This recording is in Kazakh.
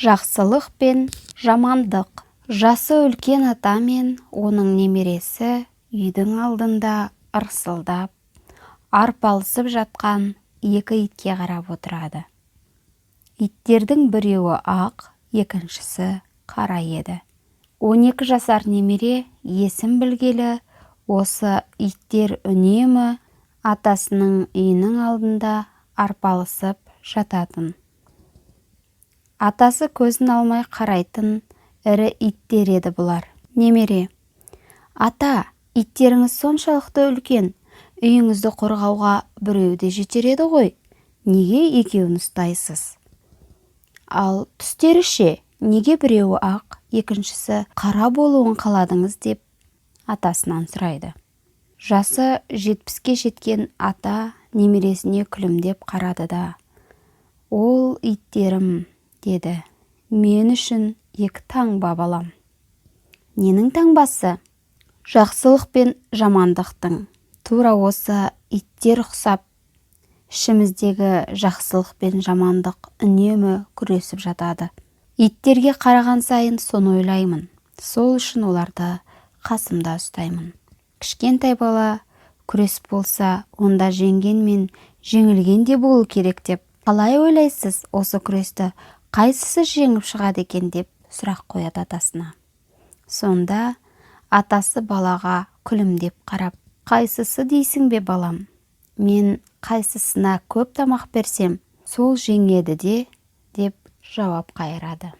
Жақсылық пен жамандық. Жасы үлкен ата мен оның немересі үйдің алдында ырсылдап арпалысып жатқан екі итке қарап отырады. Иттердің біреуі ақ, екіншісі қара еді. 12 жасар немере есін білгелі осы иттер үнемі атасының үйінің алдында арпалысып жататын. Атасы көзін алмай қарайтын ірі иттер еді бұлар. Немере: «Ата, иттеріңіз соншалықты үлкен, үйіңізді қорғауға біреуі де жетер еді ғой, неге екеуін ұстайсыз? Ал түстері ше, неге біреуі ақ, екіншісі қара болуын қаладыңыз?» – деп атасынан сұрайды. Жасы 70-ке жеткен ата немересіне күлімдеп қарады да: «Ол иттерім, – деді, – мен үшін екі таңба, балам». «Ненің таңбасы?» «Жақсылық пен жамандықтың. Тура осы иттер ұқсап, ішіміздегі жақсылық пен жамандық үнемі күресіп жатады. Иттерге қараған сайын соны ойлаймын. Сол үшін оларды қасымда ұстаймын». Кішкентай бала: «Күрес болса, онда жеңген мен жеңілген де болу керек деп қалай ойлайсыз? Осы күресті қайсысы жеңіп шығады екен?» – деп сұрақ қояды атасына. Сонда атасы балаға күлімдеп қарап: «Қайсысы дейсің бе, балам? Мен қайсысына көп тамақ берсем, сол жеңеді де», – деп жауап қайырады.